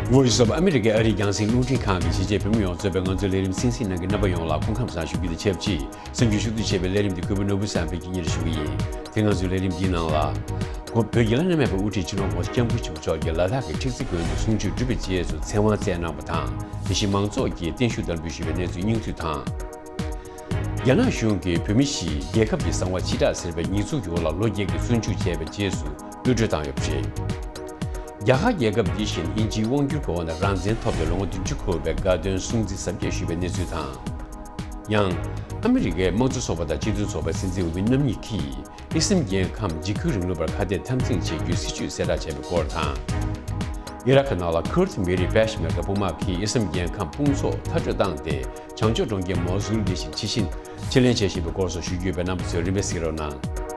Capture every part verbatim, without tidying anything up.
Voice of America ཨ་རིའི་རྒྱང་སྲིང་རླུང་འཕྲིན་ཁང་གི་གཞིས་བྱེས་བོད་མི་ཡོངས་གཙོས་པའི་ང་ཚོའི་ལས་རིམ་གསན་གཟིགས་གནང་མཁན་རྣམ་པ་ཡོངས་ལ་སྐུ་ཁམས་བཟང་ཞུ་རྒྱུ་དང་ཆབས་ཅིག་གསར་འགྱུར་ཞུ་གཏུག་བྱས་པའི་ལས་རིམ་འདི་གུས་པ་ནོར་བུ་བསམ་འཕེལ་གྱིས་སྙན་སྒྲོན་ཞུ་གི་ཡིན། དེ་སྔ་ཚོའི་ལས་རིམ་འདིའི་ནང་ལ། བོད་ཀྱི་བླ་ན་མེད་པའི་དབུ་ཁྲིད་སྤྱི་ནོར་༸གོང་ས་༸སྐྱབས་མགོན་ཆེན་པོ་མཆོག་གིས་ལ་དྭགས་ཀྱི་ཁྲིག་ཙེ་དགོན་དུ་གསུང་ཆོས་གྲུབ་པའི་རྗེས་སུ་ཚེ་དབང་སྩལ་གནང་བ་དང་། དེ་བཞིན་མང་ཚོགས་ཀྱིས་བརྟན་བཞུགས་བསྟར་འབུལ་ཞུས་པའི་གནས་ཚུལ་སྙིང་བསྡུས་དང་། རྒྱ་ནག་གཞུང་གིས་བོད་མི་ཞིག་རྒྱལ་ཁབ་ཀྱི་གསང་བ་ཕྱིར་བསྒྲགས་ཟེར་བའི་ཉེས་འཛུགས་འོག་ལ་ལོ་བརྒྱད་ཀྱི་བཙོན་འཇུག་བྱས་པའི་རྗེས་སུ་གློད་གྲོལ་བཏང་ཡོད་པ་རེད། རྒྱ་གར་རྒྱལ་ཁབ་འདི་བཞིན་དབྱིན་ཇིའི་དབང་སྒྱུར་གྱི་འོག་ནས་རང་བཙན་ཐོབ་སྟེ་ལོ་ངོ་བདུན་ཅུ་འཁོར་བའི་དགའ་སྟོན་སྲུང་བརྩི་གཟབ་རྒྱས་ཞུས་པའི་གནས་ཚུལ་དང་། ཡང་། ཨ་མི་རི་ཀའི་དམངས་གཙོ་ཚོགས་པ་དང་སྤྱི་མཐུན་ཚོགས་པའི་སྲིད་འཛིན་འོས་མི་རྣམ་གཉིས་ཀྱིས་ཨི་སིམ་རྒྱལ་ཁམས་འཇིགས་སྐུལ་རིང་ལུགས་པར་ཁ་གཏད་འཐབ་འཛིང་བྱེད་རྒྱུའི་སྲིད་ཇུས་གསལ་བསྒྲགས་བྱས་པའི་སྐོར་དང་། ཨི་རག་གི་ནང་ལ་ཁུར་ཏི་མི་རིགས་པེ་ཤ་མེར་ཀ་དཔུང་དམག་གིས་ཨི་སིམ་རྒྱལ་ཁམས་དཔུང་ཚོགས་མཐར་སྐྲོད་བཏང་སྟེ། བྱང་ཕྱོགས་གྲོང་ཁྱེར་མོ་སུལ་འདི་བཞིན་ཕྱི་བཞིན་ཕྱིར་ལེན་བྱས་བཞིན་པའི་སྐོར་སོགས་ཞུ་རྒྱུ་ཡོད་པས། རྣམ་པ་ཚོས་རིམ་པས་གཟིགས་རོགས་གནང་།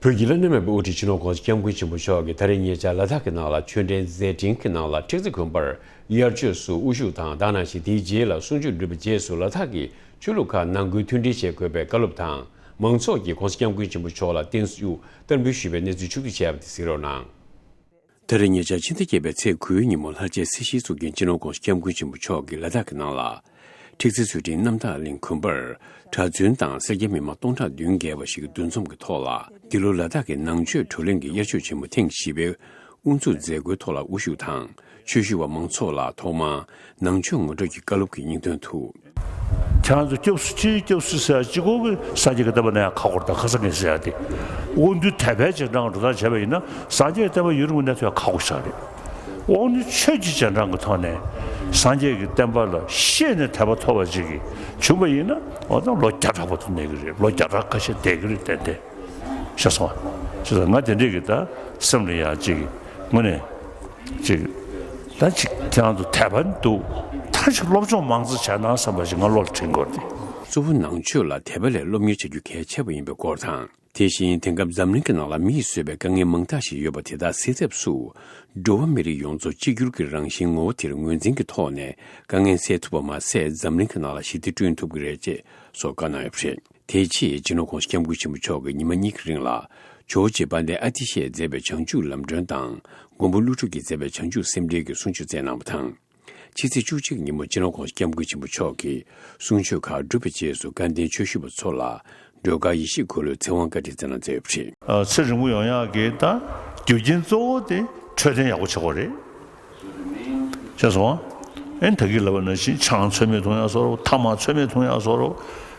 བོད་ཀྱི་བླ་ན་མེད་པའི་དབུ་ཁྲིད་སྤྱི་ནོར་༸གོང་ས་༸སྐྱབས་མགོན་ཆེན་པོ་མཆོག་གིས་ད་རེས་ཉེ་ཆར་ལ་དྭགས་ཀྱི་ནང་ལ་ཆོས་འབྲེལ་མཛད་འཕྲིན་གྱི་ནང་ལ་ཁྲིག་ཙེ་དགོན་པར་དབྱར་ཆོས་སུ་དབུ་བཞུགས་དང་། དེ་ནང་བཞིན་དེའི་རྗེས་ལ་གསུང་ཆོས་གྲུབ་པའི་རྗེས་སུ་ལ་དྭགས་ཀྱི་ཆོས་ལུགས་ཁག་ནང་ཁུལ་མཐུན་སྒྲིལ་བྱེད་དགོས་པའི་བཀའ་སློབ་དང་། མང་ཚོགས་ཀྱིས་༸གོང་ས་༸སྐྱབས་མགོན་ཆེན་པོ་མཆོག་ལ་བརྟན་བཞུགས་བསྟར་འབུལ་ཞུས་པའི་གནས་ཚུལ་ཕྱོགས་བསྡུས་བྱས་པ་དེ་གཟིགས་རོགས་གནང་། ད་རེས་ཉེ་ཆར་ཕྱི་ཟླ་བརྒྱད་པའི་ཚེས་དགུའི་ཉིན་མོ་ལྷར་བཅས་སྲིད་ཞིའི་གཙུག་རྒྱན་སྤྱི་ནོར་༸གོང་ས་༸སྐྱབས་མགོན་ཆེན་པོ་མཆོག་གིས་ལ་དྭགས་ཀྱི་ནང་ལ། ཁྲིག་ཙེ་ཚུལ་ཁྲིམས་རྣམ་དག་གླིང་དགོན་པར་གྲྭ་བཙུན་དང་སེར་སྐྱ་མི་མང་སྟོང་ཕྲག་བདུན་བརྒལ་བ་ཞིག་གི་འདུ་འཛོམས་ཀྱི་ཐོག་ལ། འདི་ལོ་ལ་དྭགས་ཀྱི་ནང་ཆོས་བགྲོ་གླེང་གི་དབྱར་ཆོས་ཆེན་མོ་ཐེངས་བཞི་པའི་དབུ་འཛུགས་མཛད་སྒོའི་ཐོག་ལ་དབུ་བཞུགས་དང་། ཆོས་ཞུ་བ་མང་ཚོགས་ལ་ཐོག་མར་ནང་ཆོས་ངོ་སྤྲོད་ཀྱི་བཀའ་སློབ་ཀྱི་སྙིང་དོན་དུ། ཁྱེད་རང་ཚོ་སྐྱབས་སུ་མཆི། སྐྱབས་སུ་མཆི་ཟེར་ཡ་གཅིག་པོ་གིས་སངས་རྒྱས་ཀྱི་བསྟན་པ་གནས་ཡ་ཁག་པོ་རེད། ད་ཁ་སང་ངས་ཟེར་ཡ་དེ། དབང་འདུས་དད་པའི་རྗེས་འབྲང་འགྲོ་སྟངས་བྱས་པ་ཡིན་ན་སངས་རྒྱས་ཀྱི་བསྟན་པ་ཡུན་རིང་པོ་གནས་ཐུབ་ཡ་ཁག་པོ་ཞིག་རེད། དབང་འདུས་ཆོས་ཀྱི་རྗེས་འབྲང་གི་ཐོག་ནས་སངས་རྒྱས་ཀྱི་བསྟན་པ་ལ་ཤེས་ནས་དད་པ་ཐོབ་པ་ཅིག་གིས་བྱུང་བ་ཡིན་ན། འོ་ད་ལོ་བརྒྱ་ཕྲག་པ་དུ་གནས་ཀྱི་རེད། ལོ་བརྒྱ་ཕྲག་ཁ་ཤས་བསྡད་ཀྱི་རེད། ཏན་ཏན་ཤེས་སོང་། ཤེས་སོང་། ང་དེ་འདྲས་ཀྱི་ད་སེམས་ལ་ཡ་ཅིག་དངོས་གནས་ཅིག་ད་ཅིག་ཁྱེད་རང་ཚོ་དད་པ་འདུག་ད་ཅིག་སློབ་སྦྱོང་མང་ཙམ་བྱས་ན་བསམ་པ་ཞིག་ང་བློ་ལ་དྲན་གྱི་ཡོད་རེད། གཙོ་བོ་ནང་ཆོས་ལ་དད་པ་ལས་སློབ་གཉེར་བྱ་རྒྱུ་གལ་ཆེ་བ་ཡིན་པའི་སྐོར་དང་། དེ་བཞིན་དེང་སྐབས་འཛམ་གླིང་གི་ནང་ལ་མིས་བཟོས་པའི་དཀའ་ངལ་མང་དག་ཞིག་ཡོད་པ་དེ་དག་སེལ་ཐབས་སུ། འགྲོ་བ་མི་རིགས་ཡོངས་རྫོགས་གཅིག་གྱུར་གྱི་རང་བཞིན་ངོ་བོ་དེར་ངོས་འཛིན་གྱི་ཐོག་ནས་དཀའ་ངལ་སེལ་ཐུབ་པ་མ་ཟད། འཛམ་གླིང་གི་ནང་ལ་ཞི་བདེ་བསྐྲུན་ཐུབ་ཀྱི་རེད་ཅེས་སོགས་བཀའ་གནང་ཡོད་པ་རེད། དེའི་ཆེད་སྤྱི་ནོར་༸གོང་ས་༸སྐྱབས་མགོན་ཆེན་པོ་མཆོག་གིས་ཉི་མ་གཉིས་ཀྱི་རིང་ལ་ཇོ་བོ་རྗེ་དཔལ་ལྡན་ཨ་ཏི་ཤས་མཛད་པའི་བྱང་ཆུབ་ལམ་སྒྲོན་དང་། མགོན་པོ་ཀླུ་སྒྲུབ་ཀྱིས་མཛད་པའི་བྱང་ཆུབ་སེམས་འགྲེལ་གྱི་གསུང་ཆོས་སྩལ་གནང་བ་དང་། ཕྱི་ཚེས་བཅུ་གཅིག་ཉིན་མོ་སྤྱི་ནོར་༸གོང་ས་༸སྐྱབས་མགོན་ཆེན་པོ་མཆོག་གིས་གསུང་ཆོས་ཁག་གྲུབ་པའི་རྗེས་སུ་དགའ་ལྡན་ཆོས་ཞུ་བ་ཚོ་ལ་སྒྲོལ་དཀར་ཡེ་ཤེས་འཁོར་ལོའི་ཚེ་དབང་བཀའ་དྲིན་སྩལ་གནང་མཛད་ཡོད་པ་རེད། ཨ། ཚེ་རིང་པོ་ཡོང་ཡག་གི་ད་རྒྱུ་རྐྱེན་གཙོ་བོ་དེ་འཕྲོད་བསྟེན་ཡག་པོ་བྱེད་དགོས་རེད། ཤེས་སོང་ཨ། ཨེ་ད་གིན་ལབ་པ་ནང་བཞིན་ཆང་ཚོད་མེད་འཐུང་ཡག་བཟོ་རོགས། ཐ་མག་ཚོད་མེད་འཐུང་ཡག་བཟོ་རོགས།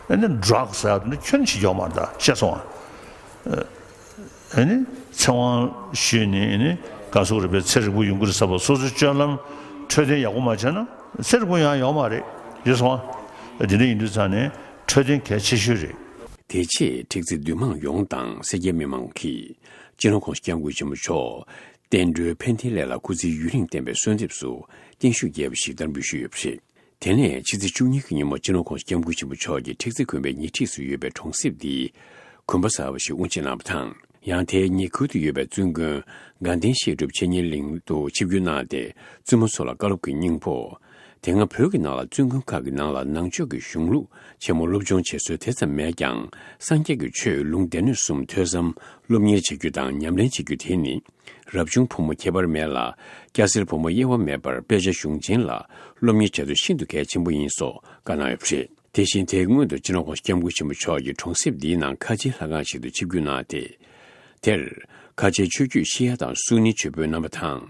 ཨེ་ནི་ཌྲག་ཟེར་ཡག་དེ་ནི་ཁྱོན་ནས་བྱེད་རྒྱུ་ཡོད་མ་རེད་ད། ཤེས་སོང་ཨ། ཨ་ནི་ཚེ་དབང་ཞུས་ནས་ཨ་ནི་ག་སོག་རེད་པས། ཚེ་རིང་པོ་ཡོང་གི་རེད་ཟེར་བ། སོ་སོའི་སྤྱོད་ལམ་འཕྲོད་བསྟེན་ཡག་པོ་མ་བྱས་ན་ཚེ་རིང་པོ་ཡང་ཡོང་མ་རེད། ཡོད་སོང་ཨ། འདི་འདྲ་ཡིན་དུས་ཙང་ནས་འཕྲོད་བསྟེན་གལ་ཆེ་ཤོས་རེད། དེ་རྗེས་ཁྲིག་རྩེ་འདུས་མང་ཡོངས་དང་སེར་སྐྱའི་མི་མང་གིས་སྤྱི་ནོར་༸གོང་ས་༸སྐྱབས་མགོན་ཆེན་པོ་མཆོག་བསྟན་འགྲོའི་ཕན་བདེའི་ལས་ལ་སྐུ་ཚེ་ཡུན་རིང་བརྟན་པའི་གསོལ་འདེབས་སུ་བརྟན་བཞུགས་རྒྱས་པ་ཞིག་བསྟར་འབུལ་ཞུས་ཡོད་པ་རེད། དེ་ནས་ཕྱི་ཚེས་བཅུ་གཉིས་ཀྱི་ཉིན་མོ་སྤྱི་ནོར་༸གོང་ས་༸སྐྱབས་མགོན་ཆེན་པོ་མཆོག་གིས་ཁྲིག་རྩེ་དགོན་པའི་ཉེ་འཁྲིས་སུ་ཡོད་པའི་གྲོང་གསེབ་འདིའི་དགོན་པ་གསར་པ་ཞིག་དབུ་འབྱེད་གནང་བ་དང་། ཡང་དེའི་ཉེ་ཁུལ་དུ་ཡོད་པའི་བཙུན་དགོན་དགའ་ལྡན་བཤད་སྒྲུབ་འཆད་ཉན་གླིང་དུ་ཆིབས་བསྒྱུར་གནང་སྟེ། བཙུན་མོ་ཚོ་ལ་བཀའ་སློབ་ཀྱི་སྙིང་པོ། དེ་སྔ་བོད་ཀྱི་ནང་ལ་བཙུན་དགོན་ཁག་གི་ནང་ལ་ནང་ཆོས་ཀྱི་གཞུང་ལུགས་ཆེན་མོ་སློབ་སྦྱོང་བྱེད་སྲོལ་དེ་ཙམ་མེད་ཀྱང་། སངས་རྒྱས་ཀྱི་ཆོས་ལུང་སྡེ་སྣོད་གསུམ་ཐོས་བསམ་སློབ་གཉེར་བྱེད་རྒྱུ་དང་ཉམས་ལེན་བྱེད་རྒྱུ་དེ་ནི། རབ་བྱུང་ཕོ་མོ་ཁྱད་པར་མེད་ལ། སྐྱ་སེར་ཕོ་མོ་དབྱེ་བ་མེད་པར་དཔེ་ཆ་གཞུང་ཆེན་ལ་སློབ་གཉེར་བྱ་རྒྱུ་ཤིན་ཏུ་གལ་ཆེན་པོ་ཡིན་སོགས་བཀའ་གནང་ཡོད་པ་རེད། དེ་བཞིན་དེའི་སྔོན་དུ་སྤྱི་ནོར་༸གོང་ས་༸སྐྱབས་མགོན་ཆེན་པོ་མཆོག་གིས་གྲོང་གསེབ་འདིའི་ནང་ཁ་ཆེའི་ལྷ་ཁང་ཞིག་ཏུ་ཆིབས་བསྒྱུར་གནང་སྟེ། དེར་ཁ་ཆེའི་ཆོས་བརྒྱུད་ཤེས་ཡ་དང་སུ་ནིའི་ཆོས་དཔོན་རྣམ་པ་དང་།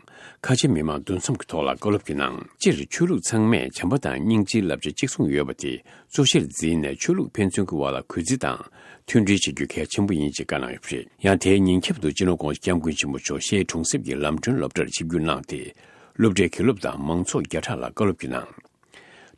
ཁ་ཆེ་མི་མང་འདུ་འཛོམས་ཀྱི་ཐོག་ལ་བཀའ་སློབ་ཀྱི་ནང་། སྤྱིར་ཆོས་ལུགས་ཚང་མས་བྱམས་པ་དང་སྙིང་རྗེའི་བསླབ་བྱ་གཅིག་མཚུངས་ཡོད་པ་དེ་གཙོ་ཆེར་འཛིན་ནས། ཆོས་ལུགས་ཕན་ཚུན་གྱི་དབར་ལ་གུས་བརྩི་དང་མཐུན་སྒྲིལ་བྱེད་རྒྱུ་གལ་ཆེན་པོ་ཡིན་ཅེས་བཀའ་གནང་ཡོད་པ་རེད། ཡང་དེའི་ཉིན་རྒྱབ་ཏུ་སྤྱི་ནོར་༸གོང་ས་༸སྐྱབས་མགོན་ཆེན་པོ་མཆོག་ཤེལ་གྲོང་གསེབ་ཀྱི་ལམ་སྒྲོན་སློབ་གྲྭར་ཆིབས་བསྒྱུར་གནང་སྟེ། སློབ་གྲྭའི་དགེ་སློབ་དང་མང་ཚོགས་བརྒྱ་ཕྲག་ལ་བཀའ་སློབ་ཀྱི་ནང་།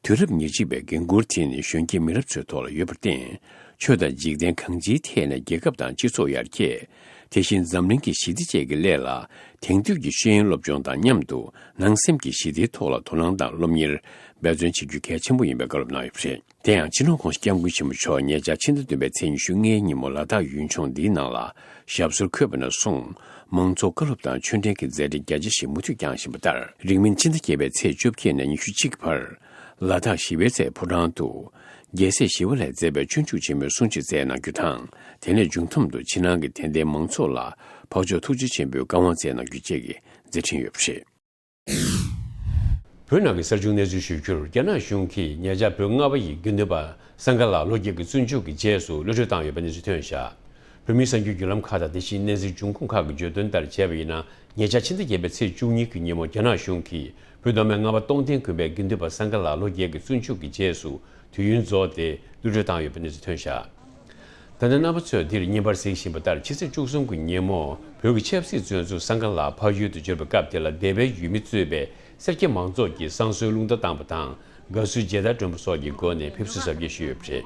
དུས་རབས་ཉེར་གཅིག་པའི་འགན་ཁུར་དེ་ནི་གཞོན་སྐྱེས་མི་རབས་ཚོའི་ཐོག་ལ་ཡོད་པར་བརྟེན། ཆོས་དང་འཇིག་རྟེན་གང་ཅིའི་ཐད་ནས་རྒྱལ་ཁབ་དང་སྤྱི་ཚོགས་ཡར་རྒྱས། དེ་བཞིན་འཛམ་གླིང་གི་ཞི་བདེ་བཅས་ཀྱི་སླད་ལ། དེང་དུས་ཀྱི་ཤེས་ཡོན་སློབ་སྦྱོང་དང་མཉམ་དུ་ནང་སེམས་ཀྱི་ཞི་བདེའི་ཐོག་ལ་དོ་སྣང་དང་སློབ་གཉེར་འབད་བརྩོན་བྱེད་རྒྱུ་གལ་ཆེན་པོ་ཡིན་པའི་བཀའ་སློབ་གནང་ཡོད་པ་རེད། དེ་ཡང་སྤྱི་ནོར་༸གོང་ས་༸སྐྱབས་མགོན་ཆེན་པོ་མཆོག་ཉེ་ཆར་ཕྱི་ཟླ་བདུན་པའི་ཚེས་ཉི་ཤུ་ལྔའི་ཉིན་མོ་ལ་དྭགས་ཡུལ་ལྗོངས་འདིའི་ནང་ལ་ཞབས་སོར་འཁོད་པ་ནས་བཟུང་། མང་གཙོ་བཀའ་སློབ་དང་ཆོས་འབྲེལ་གྱི་མཛད་འཕྲིན་རྒྱ་ཆེ་ཞིག་མུ་མཐུད་བསྐྱངས་བཞིན་པ་ལྟར། རིང་མིན་ཕྱི་ཟླ་བརྒྱད་པའི་ཚེས་བཅོ་བརྒྱད་ནས་ཉི་ཤུ་གཅིག་བར། ལ་དྭགས་ཞི་བའི་རྩེ་ཕོ་བྲང་དུ། རྒྱལ་སྲས་ཞི་བ་ལྷས་མཛད་པའི་སྤྱོད་འཇུག་ཆེན་མོའི་གསུང་ཆོས་སྩལ་གནང་རྒྱུ་དང་། དེ་ནས་མཇུག་བསྡོམས་དུ་ཕྱི་ནང་གི་དད་ལྡན་མང་ཚོགས་ལ་འཕགས་མཆོག་ཐུགས་རྗེ་ཆེན་པོའི་བཀའ་དབང་སྩལ་གནང་རྒྱུ་བཅས་ཀྱི་མཛད་འཕྲིན་ཡོད་པ་རེད། བོད་ནང་གི་གསར་བྱུང་གནས་ཚུལ་ཞུ་རྒྱུར། རྒྱ་ནག་གཞུང་གིས་ཉེ་ཆར་བོད་ལྔ་པ་ཡི་དགེ་འདུན་པ་སངྒ་ལགས་ལོ་བརྒྱད་ཀྱི་བཙོན་འཇུག་གི་རྗེས་སུ་གློད་གྲོལ་བཏང་ཡོད་པའི་གནས་ཚུལ་ཐོན་བཞག་བོད་མིའི་གསར་འགྱུར་བརྒྱུད་ལམ་ཁག་དང་། དེ་བཞིན་གནས་ཚུལ་འབྱུང་ཁུངས་ཁག་གིས་བརྗོད་དོན་ལྟར་བྱས་པ་ཡིན་ན། ཉེ་ཆར་ཕྱི་ཟླ་བརྒྱད་པའི་ཚེས་བཅུ་གཉིས་ཀྱི་ཉིན་མོ། རྒྱ་ནག་གཞུང་གིས་བོད་མདོ་སྨད་རྔ་བ་སྟོང་ལྡན་དགོན་པའི་དགེ་འདུན་པ་སངྒ་ལགས་ལོ་བརྒྱད་ཀྱི་བཙོན་འཇུག་གི་རྗེས་སུ་དུས་ཡུན་རྫོགས་ཏེ་གློད་གྲོལ་བཏང་ཡོད་པའི་གནས་ཚུལ་ཐོན་བཞག་ད་ལྟ་རྣམ་པ་ཚོས་འདིར་བརྙན་པར་གཟིགས་བཞིན་པ་ལྟར། ཕྱི་ཚེས་བཅུ་གསུམ་གྱི་ཉིན་མོ་བོད་ཀྱི་ཆབ་སྲིད་བཙོན་ཟུར་སངྒ་ལགས་ཕ་ཡུལ་དུ་འབྱོར་བའི་སྐབས་དེ་ལ། སྡེ་པའི་ཡུལ་མི་གཙོས་པའི་སེར་སྐྱ་མང་ཚོགས་ཀྱིས་བསང་གསོལ་རླུང་རྟ་བཏང་པ་དང་། དགའ་བསུའི་མཇལ་དར་བསྒྲོན་པ་སོགས་ཀྱི་སྒོ་ནས་ཕེབས་བསུ་གཟབ་རྒྱས་ཞུས་ཡོད་པ་རེད།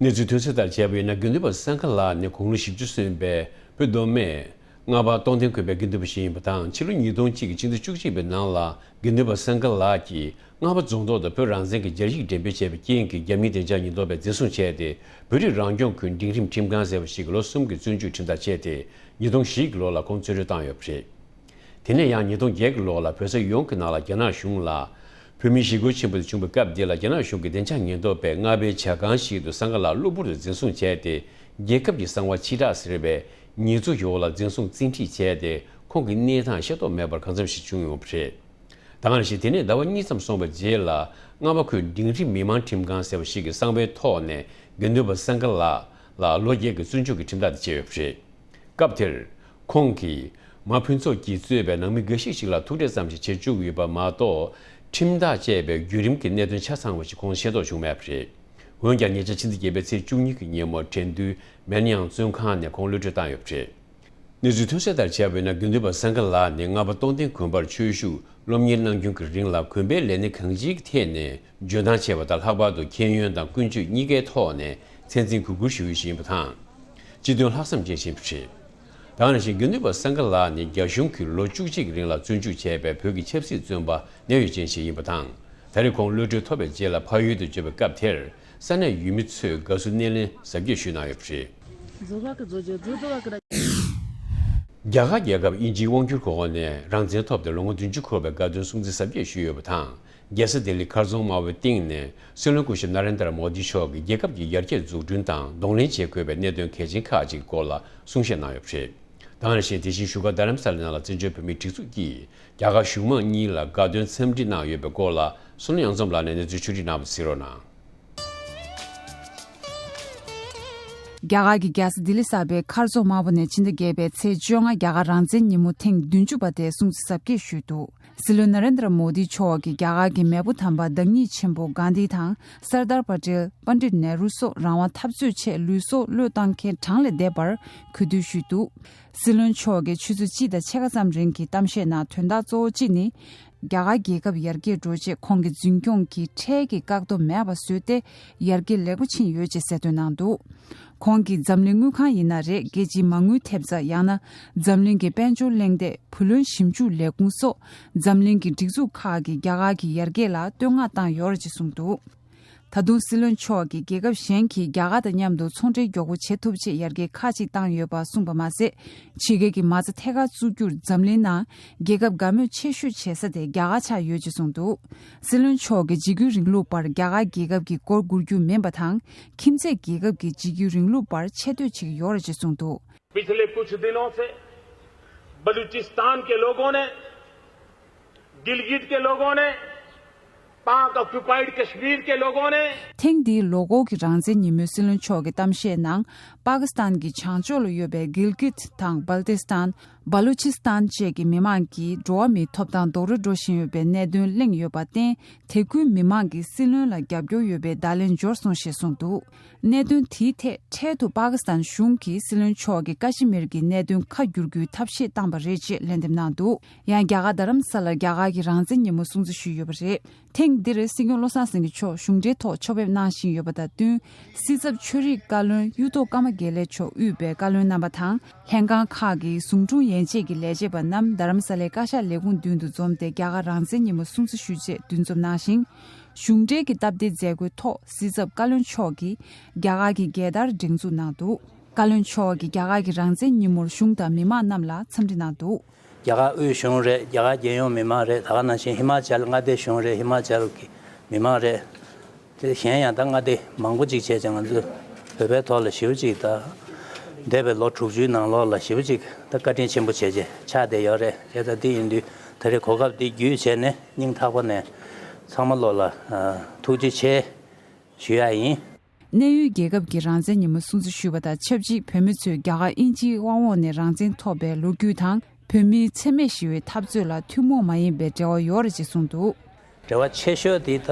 གནས་ཚུལ་ཐོན་གསལ་ལྟར་བྱས་པ་ཡིན་ན། དགེ་འདུན་པ་སངྒ་ལགས་ནི་དགུང་ལོ་བཞི་བཅུ་སོན་པའི་བོད་མདོ་སྨད་རྔ་བ་སྟོང་ལྡན་དགོན་པའི་དགེ་འདུན་པ་ཞིག་ཡིན་པ་དང་། ཕྱི་ལོ་ཉིས་སྟོང་གཅིག་གི་ཕྱི་ཟླ་བཅུ་གཅིག་པའི་ནང་ལ། དགེ་འདུན་པ་སངྒ་ལགས་ཀྱིས་རྔ་བ་རྫོང་ཐོག་ཏུ་བོད་རང་བཙན་གྱི་སྦྱར་ཡིག་འགྲེམས་སྤེལ་བྱས་པའི་རྐྱེན་གྱིས། རྒྱ་མིའི་བདེ་འཇགས་ཉེན་རྟོག་པས་འཛིན་བཟུང་བྱས་ཏེ། བོད་རིགས་རང་སྐྱོང་ཁུལ་འབྲིང་རིམ་ཁྲིམས་ཁང་ཟེར་བ་ཞིག་གི་ལོ་གསུམ་གྱི་བཙོན་འཇུག་ཁྲིམས་ཐག་བཅད་དེ། ཉིས་སྟོང་བཞི་གི་ལོ་ལ་ཁོང་བཙོན་གྲོལ་བཏང་ཡོད་པ་རེད། དེ་ནས་ཡང་ཉིས་སྟོང་བརྒྱད་ཀྱི་ལོ་ལ་བོད་ས་ཡོངས་ཀྱི་ནང་ལ་རྒྱ་ནག་གཞུང་ལ་བོད་མིའི་ཞི་རྒོལ་ཆེན་པོ་དེ་བྱུང་བའི་སྐབས་དེ་ལ། རྒྱ་ནག་གཞུང་གི་བདེ་འཇགས་ཉེན་རྟོག་པས་རྔ་བའི་ཇ་ཁང་ཞིག་ཏུ་སངྒ་ལགས་གློ་བུར་དུ་འཛིན་བཟུང་བྱས་ཏེ། རྒྱལ་ཁབ་ཀྱི་གསང་བ་ཕྱི་བསྒྲགས་ཟེར་བའི་ཉེས་འཛུགས་ཀྱི་འོག་ལ་འཛིན་བཟུང་བཙན་ཁྲིད་བྱས་ཏེ། ཁོང་གི་གནས་སྟངས་ཤེས་རྟོགས་མེད་པར་གང་འཚམ་ཞིག་བྱུང་ཡོད་པ་རེད། ད་ག་ནང་བཞིན་དེ་ནས་ཟླ་བ་གཉིས་ཙམ་སོང་བའི་རྗེས་ལ། རྔ་བ་ཁུལ་འབྲིང་རིམ་མི་མང་ཁྲིམས་ཁང་ཟེར་བ་ཞིག་གི་གསང་བའི་ཐོག་ནས་དགེ་འདུན་པ་སངྒ་ལགས་ལ་ལོ་བརྒྱད་ཀྱི་བཙོན་འཇུག་གི་ཁྲིམས་ཐག་དེ་བཅད་ཡོད་པ་རེད། སྐབས་དེར་ཁོང་གིས་མ་ཕུན་ཚོགས་ཀྱིས་གཙོས་པའི་ནང་མི་འགའ་ཞིག་ཅིག་ལ་ཐུག་འཕྲད་ཙམ་ཞིག་བྱེད་བཅུག་ཡོད་པ་མ་གཏོགས། ཁྲིམས་ཐག་བཅད་པའི་བརྒྱུད་རིམ་གྱི་གནད་དོན་ཆ་ཚང་བ་ཞིག་ཁོང་ཤེས་རྟོགས་བྱུང་མེད་པ་རེད། འོན་ཀྱང་། ཉེ་ཆར་ཕྱི་ཟླ་བརྒྱད་པའི་ཚེས་བཅུ་གཉིས་ཀྱི་ཉིན་མོ། དྲན་དུས་མེན་ཡང་བཙོན་ཁང་ནས་ཁོང་གློད་གྲོལ་བཏང་ཡོད་པ་རེད། གནས་ཚུལ་ཐོན་གསལ་ལྟར་བྱས་པ་ཡིན་ན། དགེ་འདུན་པ་སངྒ་ལགས་ནི་རྔ་བ་སྟོང་ལྡན་དགོན་པར་ཆོས་ཞུགས་སློབ་གཉེར་གནང་རྒྱུན་གྱི་རིང་ལ། དགོན་པའི་ལས་སྣེ་གང་ཅིའི་ཐད་ནས་འཇོན་ཐང་ཆེ་བ་དང་། ལྷག་པར་དུ་མཁྱེན་ཡོན་དང་ཀུན་སྤྱོད་གཉིས་ཀའི་ཐོག་ནས་མཚན་འཛིན་གུས་བཀུར་ཞུ་ཡུལ་ཞིག་ཡིན་པ་དང་། སྤྱི་དོན་ལྷག་བསམ་ཅན་ཞིག་ཡིན་པ་རེད། ད་ག་ནང་བཞིན་དགེ་འདུན་པ་སངྒ་ལགས་ནི་རྒྱ་གཞུང་གིས་ལོ་བཅུ་གཅིག་གི་རིང་ལ་བཙོན་འཇུག་བྱས་པའི་བོད་ཀྱི་ཆབ་སྲིད་བཙོན་པ་གནད་ཡོད་ཅན་ཞིག་ཡིན་པ་དང་། ད་རེས་ཁོང་གློད་གྲོལ་ཐོབ་པའི་རྗེས་ལ་ཕ་ཡུལ་དུ་འབྱོར་བའི་སྐབས་དེར། ས་གནས་ཡུལ་མི་ཚོས་དགའ་བསུ་སྣེ་ལེན་གཟབ་རྒྱས་ཞུས་གནང་ཡོད་པ་རེད། རྒྱ་གར་རྒྱལ་ཁབ་དབྱིན་ཇིའི་དབང་སྒྱུར་གྱི་འོག་ནས་རང་བཙན་ཐོབ་སྟེ་ལོ་ངོ་བདུན་ཅུ་འཁོར་བའི་དགའ་སྟོན་སྲུང་བརྩི་གཟབ་རྒྱས་ཞུས་ཡོད་པ་དང་། རྒྱལ་ས་ལྡི་ལི་མཁར་རྫོང་དམར་པོའི་སྟེང་ནས་སྲིད་བློན་སྐུ་ཞབས་ན་རེན་དྲ་མོ་དི་མཆོག་གིས་རྒྱལ་ཁབ་ཀྱི་ཡར་རྒྱས་འཛུགས་སྐྲུན་དང་གདོང་ལེན་བྱེད་དགོས་པའི་གནད་དོན་གལ་ཆེན་ཁག་ཅིག་སྐོར་ལ་གསུང་བཤད་གནང་ཡོད་པ་རེད། ད་ག་ནང་བཞིན་དེ་བཞིན་བཞུགས་སྒར་རྡ་རམ་ས་ལའི་ནང་ལ་བཙན་བྱོལ་བོད་མིའི་སྒྲིག་འཛུགས་ཀྱིས་རྒྱ་གར་གཞུང་མང་གཉིས་ལ་དགའ་སྟོན་འཚམས་འདྲི་གནང་ཡོད་པའི་སྐོར་ལ། བསོད་ནམས་དབྱངས་འཛོམས་ལགས་ནས་གནས་ཚུལ་ཕྱོགས་སྒྲིག་གནང་བ་གཟིགས་རོགས་གནང་། རྒྱ་གར་གྱི་རྒྱལ་ས་ལྡི་ལི་གསར་པའི་མཁར་རྫོང་དམར་པོ་ནས་ཕྱི་ཟླ་བརྒྱད་པའི་ཚེས་བཅོ་ལྔ་རྒྱ་གར་རང་བཙན་ཉིན་མོ་ཐེངས་བདུན་ཅུ་པ་དེ་སྲུང་བརྩི་གཟབ་རྒྱས་ཞུས་འདུག་སྲིད་བློན་ན་རེན་དྲ་མོ་དི་མཆོག་གིས་རྒྱ་གར་གྱི་མེས་པོ་དམ་པ་བདག་ཉིད་ཆེན་པོ་གྷན་དྷི་དང་སར་དར་པ་ཏེལ། པཎྜི་ཏ་ནེ་རུ་སོགས་རང་དབང་འཐབ་རྩོད་ཆེད་ལུས་སྲོག་བློས་བཏང་མཁན་གྲངས་ལས་འདས་པར་གུས་འདུད་ཞུས་འདུག་སྲིད་བློན་མཆོག་གིས་ཆུ་ཚོད་གཅིག་དང་ཕྱེད་ཀ་ཙམ་རིང་གི་གཏམ་བཤད་ནང་དོན་དག་གཙོ་བོ་གཅིག་ནི། རྒྱ་གར་རྒྱལ་ཁབ་ཡར་རྒྱས་འགྲོ་ཆེད་ཁོང་གིས་འཛིན་སྐྱོང་གིས་འཕྲལ་གྱི་བཀག་སྡོམ་མེད་པ་བཟོས་ཏེ་ཡར་རྒྱས་ལེགས་པོ་ཕྱིན་ཡོད་ཅེས་གསལ་སྟོན་གནང་འདུག་ཁོང་གིས་འཛམ་གླིང་དངུལ་ཁང་ཡིན་ན་རེད། རྒྱལ་སྤྱིའི་མ་དངུལ་ཐེབས་རྩ། ཡང་ན་འཛམ་གླིང་གི་དཔལ་འབྱོར་གླེང་སྟེགས། བུ་ལོན་ཞིབ་འཇུག་ལས་ཁུངས་སོགས་འཛམ་གླིང་གི་སྒྲིག་འཛུགས་ཁག་གིས་རྒྱ་གར་གྱི་ཡར་རྒྱས་ལ་བསྟོད་བསྔགས་བཏང་ཡོད་རེད་ཅེས་གསུངས་འདུག་ད་དུང་སྲིད་བློན་མཆོག་གིས་རྒྱལ་ཁབ་གཞན་གྱིས་རྒྱ་གར་དང་མཉམ་དུ་ཚོང་འབྲེལ་མགྱོགས་པོ་བྱེད་ཐུབ་ཆེད་ཡར་རྒྱས་ཁག་ཅིག་བཏང་ཡོད་པ་གསུངས་པ་མ་ཟད། ཕྱི་རྒྱལ་གྱི་མ་རྩ་ཐད་ཀར་བཙུགས་རྒྱུར་འཛམ་གླིང་ནང་རྒྱལ་ཁབ་དགའ་མོས་ཆེ་ཤོས་བྱེད་ས་དེ་རྒྱ་གར་ཆགས་ཡོད་ཅེས་གསུངས་འདུག་སྲིད་བློན་མཆོག་གིས་འཇིགས་སྐུལ་རིང་ལུགས་པར་རྒྱ་གར་རྒྱལ་ཁབ་ཀྱི་མགོ་སྒུར་རྒྱུ་མིན་པ་དང་། ཁྱིམ་མཚེས་རྒྱལ་ཁབ་ཀྱི་འཇིགས་སྐུལ་རིང་ལུགས་པར་ཆེ་བསྟོད་བྱེད་ཀྱི་ཡོད་རེད་ཅེས་གསུངས་འདུག पिछले कुछ दिनों से बलूचिस्तान के लोगों ने, गिलगित के लोगों ने, पाक ऑक्यूपाइड कश्मीर के लोगों ने ཐེངས་འདིའི་ལོ་འཁོར་གྱི་རང་བཙན་ཉིན་མོའི་སྲིད་བློན་མཆོག་གི་གཏམ་བཤད་ནང་། པ་ཀི་སི་ཐན་གྱི་བྱང་ཕྱོགས་ལ་ཡོད་པའི་གིལ་གིད་དང་སྦལ་ཏི་སི་ཐན། བ་ལུ་ཆི་སི་ཐན་བཅས་ཀྱི་མི་མང་གི་འགྲོ་བ་མིའི་ཐོབ་ཐང་རྡོག་རོལ་འགྲོ་བཞིན་ཡོད་པའི་གནད་དོན་གླེང་ཡོད་པར་བརྟེན། དེ་ཁུལ་མི་མང་གིས་སྲིད་བློན་ལ་རྒྱབ་སྐྱོར་ཡོད་པའི་བརྡ་ལན་འབྱོར་སོང་ཞེས་གསུངས་འདུག་གནད་དོན་དེའི་ཐད་འཕྲལ་དུ་པ་ཀི་སི་ཐན་གཞུང་གིས་སྲིད་བློན་མཆོག་གིས་ཀ་ཤི་མིར་གྱི་གནད་དོན་ཁ་བསྒྱུར་རྒྱུའི་ཐབས་ཤེས་བཏང་པ་རེད་ཅེས་ལན་འདེབས་གནང་འདུག་ཡང་རྒྱ་གར་རྡ་རམ་ས་ལར་རྒྱ་གར་གྱི་རང་བཙན་ཉིན་མོ་སྲུང་བརྩི་ཞུས་ཡོད་པ་རེད། ཐེངས་འདིར་སྲིད་སྐྱོང་བློ་བཟང་སེང་གེ་མཆོག་གཞུང་འབྲེལ་ཐོག་ཕྱོགས་ཕེབས་གནང་བཞིན་ཡོད་པ་དང་བསྟུན། སྲིད་ཚབ་ཆོས་རིག་བཀའ་བློན་གཡུ་ཐོག་ཀརྨ་དགེ་ལེགས་མཆོག་དབུས་པའི་བཀའ་བློན་རྣམ་པ་དང་། ལྷན་ཁང་ཁག་གི་ཟུང་དྲུང་ཡན་ཆད་ཀྱི་ལས་བྱེད་པ་རྣམས་རྡ་རམ་ས་ལའི་བཀའ་ཤག་ལས་ཁུངས་མདུན་དུ་འཛོམས་ཏེ། རྒྱ་གར་རང་བཙན་ཉིན་མོ་སྲུང་བརྩི་ཞུ་ཆེད་འདུ་འཛོམས་གནང་ཞིང་། གཞུང་འབྲེལ་གྱི་སྟབས་བདེའི་མཛད་སྒོའི་ཐོག་སྲིད་ཚབ་བཀའ་བློན་མཆོག་གིས་རྒྱ་གར་གྱི་རྒྱལ་དར་སྒྲེང་འཛུགས་གནང་འདུག་བཀའ་བློན་མཆོག་གིས་རྒྱ་གར་གྱི་རང་བཙན་ཉིན་མོར་གཞུང་དང་མི་མང་རྣམས་ལ་འཚམས་འདྲི་གནང་འདུག་རྒྱ་གར་དབུས་གཞུང་རེད། རྒྱ་གར་རྒྱལ་ཡོངས་མི་མང་རེད། ད་ག་ནང་བཞིན་ཧི་མ་ཅལ་མངའ་སྡེ་གཞུང་རེད། ཧི་མ་ཅལ་གྱི་མི་མང་རེད། དེ་གཞན་ཡང་ད་མངའ་སྡེ་མང་པོ་ཅིག་བྱས་ཙང་ང་ཚོས་བོད་པའི་ཐོག་ལ་ཞེ་པོ་ཅིག་ད་འདས་པའི་ལོ་དྲུག་ཅུའི་ནང་ལོགས་ལ་ཞེ་པོ་ཅིག་ད་བཀའ་དྲིན་ཆེན་པོ་བྱས་བྱས་ཆགས་བསྡད་ཡོད་རེད། བྱས་ཙང་དེ་ཡིན་དུས་ད་རེས་གོ་སྐབས་འདི་བརྒྱུད་བྱས་ནས་སྙིང་ཐག་པ་ནས་ཚང་མ་ལོ་ལ་ཨ་ཐུགས་རྗེ་ཆེ་ཞུ་ཡ་ཡིན། གནས་ཡུལ་རྒྱལ་ཁབ་ཀྱི་རང་བཙན་ཉིན་མོ་སྲུང་བརྩི་ཞུས་པ་དང་ཆབས་ཅིག་བོད་མི་ཚོས་རྒྱ་གར་དབྱིན་ཇིའི་དབང་འོག་ནས་རང་བཙན་ཐོབ་པའི་ལོ་རྒྱུས་དང་། བོད་མིའི་འཚེ་མེད་ཞི་བའི་འཐབ་རྩོད་ལ་ཐུན་མོང་མ་ཡིན་པའི་འབྲེལ་བ་ཡོད་རེད་ཅེས་གསུངས་འདུག། འབྲེལ་བ་ཆེ་ཤོས་དེ་ད་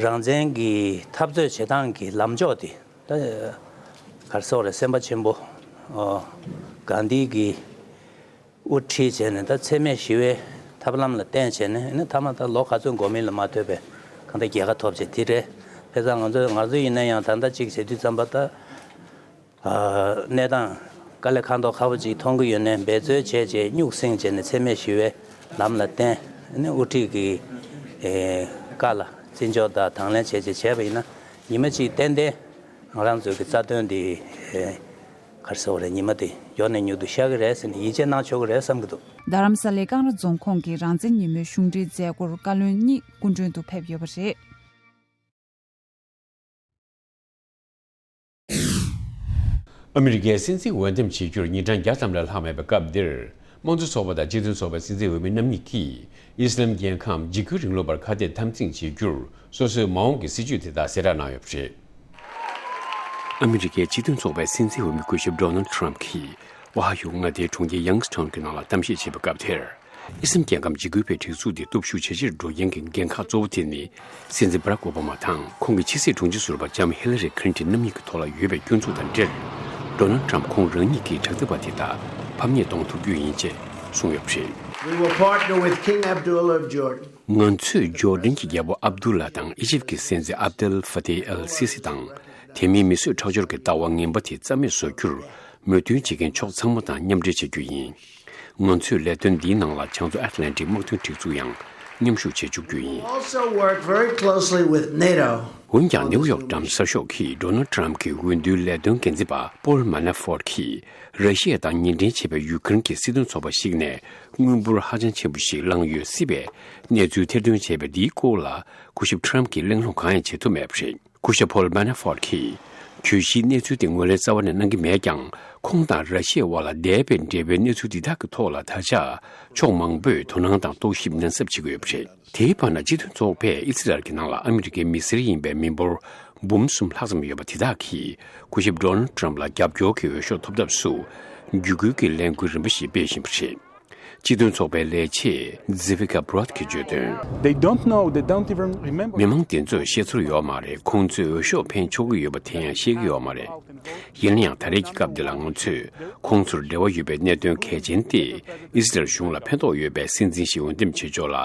རང་བཙན་གྱི་འཐབ་རྩོད་བྱེད་སྟངས་ཀྱི་ལམ་ཕྱོགས་དེ་ད་ག་རེ་ཟེར་དགོས་རེད། སེམས་དཔའ་ཆེན་པོ་ཨོ་གྷན་དྷི་གིས་དབུ་ཁྲིད་བྱས་ནས་ད་འཚེ་མེད་ཞི་བའི་ཐབས་ལམ་ལ་བརྟེན་བྱས་ནས་ཨ་ནི་མཐའ་མ་ད་ལོ་ག་ཚོད་འགོར་མིན་ལ་མ་ལྟོས་པའི་གང་ལྟར་རྒྱལ་ཁ་ཐོབ་བྱས་དེ་རེད། བྱས་ཙང་ང་ཚོ་ང་ཚོ་ཡིན་ན་ཡང་ད་ལྟ་གཅིག་བྱེད་དུས་ཙམ་པ་ད། གནས་སྟངས་དཀའ་ལས་ཁག་མདོག་ཁ་པོ་ཅིག་མཐོང་གི་ཡོད་ནའི་འབད་རྩོལ་བྱས་བྱས་སྨྱུག་སྲིང་བྱས་ནས་འཚེ་མེད་ཞི་བའི་ལམ་ལ་བརྟེན་ནས་དབུ་ཁྲིད་ཀྱི་ཨེ་བཀའ་ལ་བརྩི་འཇོག་དང་དང་ལེན་བྱས་བྱས་བྱས་པ་ཡིན་ན་ཉི་མ་གཅིག་ཏན་ཏན་ང་རང་ཚོའི་གི་རྩ་དོན་འདི་ཨེ་ག་རེ་ཟེར་དགོས་རེད། ཉི་མ་དེ་མགྱོགས་ནས་མྱུར་དུ་ཤར་གི་རེད་ཟེར་ནས་ཡིད་ཆེས་གནང་ཆོག་གི་རེད་བསམ་གི་འདུག། རྡ་རམ་ས་ལའི་ཀང་ར་རྫོང་ཁོངས་ཀྱི་རང་བཙན་ཉིན་མོའི་གཞུང་འབྲེལ་མཛད་སྒོར་བཀའ་བློན་གཉིས་སྐུ་མགྲོན་དུ་ཕེབས་ཡོད་པ་རེད། ཨ་མི་རི་ཀའི་སྲིད་འཛིན་འོས་འདེམས་བྱེད་རྒྱུར་ཉིན་གྲངས་བརྒྱ་ཙམ་ལས་ལྷག་མེད་པའི་སྐབས་འདིར། དམངས་གཙོ་ཚོགས་པ་དང་སྤྱི་མཐུན་ཚོགས་པའི་སྲིད་འཛིན་འོས་མི་རྣམ་གཉིས་ཀྱིས་ཨི་སི་ལམ་རྒྱལ་ཁམས་འཇིགས་སྐུལ་རིང་ལུགས་པར་ཁ་གཏད་འཐབ་འཛིང་བྱེད་རྒྱུར་སོ་སོའི་མ་འོངས་ཀྱི་སྲིད་ཇུས་དེ་དག་གསལ་བསྒྲགས་གནང་ཡོད་པ་རེད། ཨ་མི་རི་ཀའི་སྤྱི་མཐུན་ཚོགས་པའི་སྲིད་འཛིན་འོས་མི་སྐུ་ཞབས་ཌོ་ནལ་ཌི་ཊརམ་གྱིས་ཨོ་ཧ་ཡོ་མངའ་སྡེའི་གྲོང་ཁྱེར་ཡང་སི་ཊའུན་གྱི་ནང་ལ་གཏམ་བཤད་བྱེད་པའི་སྐབས་དེར། ཨི་སི་ལམ་རྒྱལ་ཁམས་འཇིགས་སྐུལ་པའི་སྒྲིག་འཛུགས་དེ་སྟོབས་ཤུགས་ཇེ་ཆེར་འགྲོ་རྐྱེན་གྱི་འགན་ཁག་གཙོ་བོ་དེ་ནི་སྲིད་འཛིན་བྷ་རག་ཨོ་བྷ་མ་དང་ཁོང་གི་ཕྱི་སྲིད་དྲུང་ཆེ་ཟུར་པ་ལྕམ་ཧི་ལ་རི་ཁི་ལིན་ཊོན་རྣམ་གཉིས་ཀྱི་ཐོག་ལ་ཡོད་པའི་སྐྱོན་འཛུགས་དང་འབྲེལ། ཌོ་ནལ་ཌི་ཊརམ་ཕ་གིར་རང་ཉིད་ཀྱི་དྲག་འཐབ་པ་དེ་དག་ཕམ་ཉེས་གཏོང་ཐུབ་རྒྱུ་ཡིན་ཅེས་གསུངས་ཡོད་པ་རེད། We will partner with King Abdullah of Jordan. ང་ཚོས་ཇོར་ཌན་གྱི་རྒྱལ་པོ་ཨབ་དུ་ལ་དང་ཨི་ཇིབ་ཀྱི་སྲིད་འཛིན་ཨབ་དེལ་ཧྥ་ཏེ་ཨལ་སི་སི་དང་དེ་མིན་མི་གསོད་ཁྲག་སྦྱོར་གྱི་ལྟ་བ་ངན་པ་དེ་རྩ་མེད་བཟོ་རྒྱུར་མོས་མཐུན་བྱེད་མཁན་ཕྱོགས་ཚང་མ་དང་མཉམ་འབྲེལ་བྱ་རྒྱུ་ཡིན། ང་ཚོས་ལས་དོན་འདིའི་ནང་ལ་བྱང་མཚོ་ཨེཊ་ལན་ཊིག་དམག་དོན་སྒྲིག་འཛུགས་ཡང་མཉམ་ཞུགས་བྱེད་བཅུག་རྒྱུ་ཡིན། Also work very closely with NATO. འོན་ཀྱང་ནེའུ་ཡོག་ཊའིམ་གསར་ཤོག་གིས་ཌོ་ནལ་ཌི་ཊརམ་གྱི་འོས་བསྡུའི་ལས་དོན་འགན་འཛིན་པ་པོལ་མ་ན་ཧྥོར་ཊི་གྱིས་ར་ཤི་ཡ་དང་ཉེ་འབྲེལ་བྱེད་པའི་ཡུ་ཀེ་རེན་གྱི་སྲིད་དོན་ཚོགས་པ་ཞིག་ནས་དངུལ་འབོར་ཧ་ཅང་ཆེན་པོ་ཞིག་བླངས་ཡོད་སྲིད་པའི་གནས་ཚུལ་ཐེར་འདོན་བྱས་པ་འདིའི་སྐོར་ལ་སྐུ་ཞབས་ཊརམ་གྱིས་གླེང་སློང་གང་ཡང་བྱེད་ཐུབ་མེད་པ་རེད། སྐུ་ཞབས་ཕོལ་མན་ཧ་ཧྥོར་ཊི་གིས་གྱོད་གཞིའི་གནས་ཚུལ་དེ་ངོས་ལེན་རྩ་བ་ནས་གནང་གི་མེད་ཀྱང་། ཁོང་དང་ར་ཤི་ཡའི་དབར་ལ་འདས་པའི་འབྲེལ་བའི་གནས་ཚུལ་འདི་དག་གི་ཐོག་ལ་ད་ཆ་ཕྱོགས་མང་པོས་དོ་སྣང་དང་རྟོག་ཞིབ་ནན་གསབ་བྱེད་ཀྱི་ཡོད་པ་རེད། དེའི་བར་ན་སྤྱི་མཐུན་ཚོགས་པས་ཨི་སི་རལ་གྱི་ནང་ལ་ཨ་མི་རི་ཀའི་མི་སེར་ཡིན་པའི་མི་འབོར་འབུམ་གསུམ་ལྷག་ཙམ་ཡོད་པ་དེ་དག་གིས་སྐུ་ཞབས་ཌོ་ནལ་ཌི་ཊརམ་ལ་རྒྱབ་སྐྱོར་གྱི་འོས་ཤོག་ཐོབ་ཐབས་སུ་བརྒྱུད་སྐུལ་གྱི་ལས་འགུལ་རིམ་པ་ཞིག་སྤེལ་བཞིན་པ་རེད། སྤྱི་མཐུན་ཚོགས་པའི་ལས་བྱེད་ཛི་ཝི་ཀ་བྷ་རོད་ཀྱིས་བརྗོད་དོན། They don't know, they don't even remember. མི་མང་དེ་ཚོས་ཤེས་ཚོར་ཡོད་མ་རེད། ཁོང་ཚོས་འོས་ཤོག་འཕེན་ཆོག་གི་ཡོད་པ་དེ་ཡང་ཤེས་ཀྱི་ཡོད་མ་རེད། ཡིན་ན་ཡང་ད་རེས་ཀྱི་སྐབས་འདི་ལ་ང་ཚོས་ཁོང་ཚོར་འབྲེལ་བ་ཡོད་པའི་གནད་དོན་གལ་ཆེན་ཏེ་ཨི་སི་རལ་གཞུང་ལ་ཕན་ཐོགས་ཡོད་པའི་སྲིད་འཛིན་ཞིག་འོས་འདེམས་བྱེད་ཕྱོགས་ལ་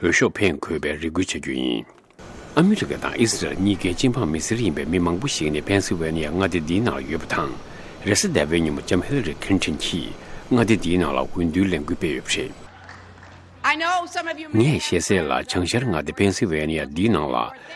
འོས་ཤོག་འཕེན་དགོས་པའི་རེ་སྐུལ་བྱ་རྒྱུ་ཡིན། ཨ་མི་རི་ཀ་དང་ཨི་སི་རལ་གཉིས་ཀའི་སྤྱི་འབངས་མི་སེར་ཡིན་པའི་མི་མང་པོ་ཞིག་ནི་པེན་སིལ་ཝེ་ནི་ཡ་མངའ་སྡེ་འདིའི་ནང་ཡོད་པ་དང་། རེས་གཟའ་ཟླ་བའི་ཉིན་མོ་ལྕམ་ཧི་ལ་རི་ཁི་ལིན་ཊོན་གྱིས་མངའ་སྡེ་འདིའི་ནང་ལ་འོས་བསྡུའི་ལས་འགུལ་སྤེལ་ཡོད་པ་རེད། I know some of you may ངས་ཤེས་གསལ་ལ་བྱང་ཤར་མངའ་སྡེ་པེན་སིལ་ཝེ་ནི་ཡ་འདིའི་ནང་ལ་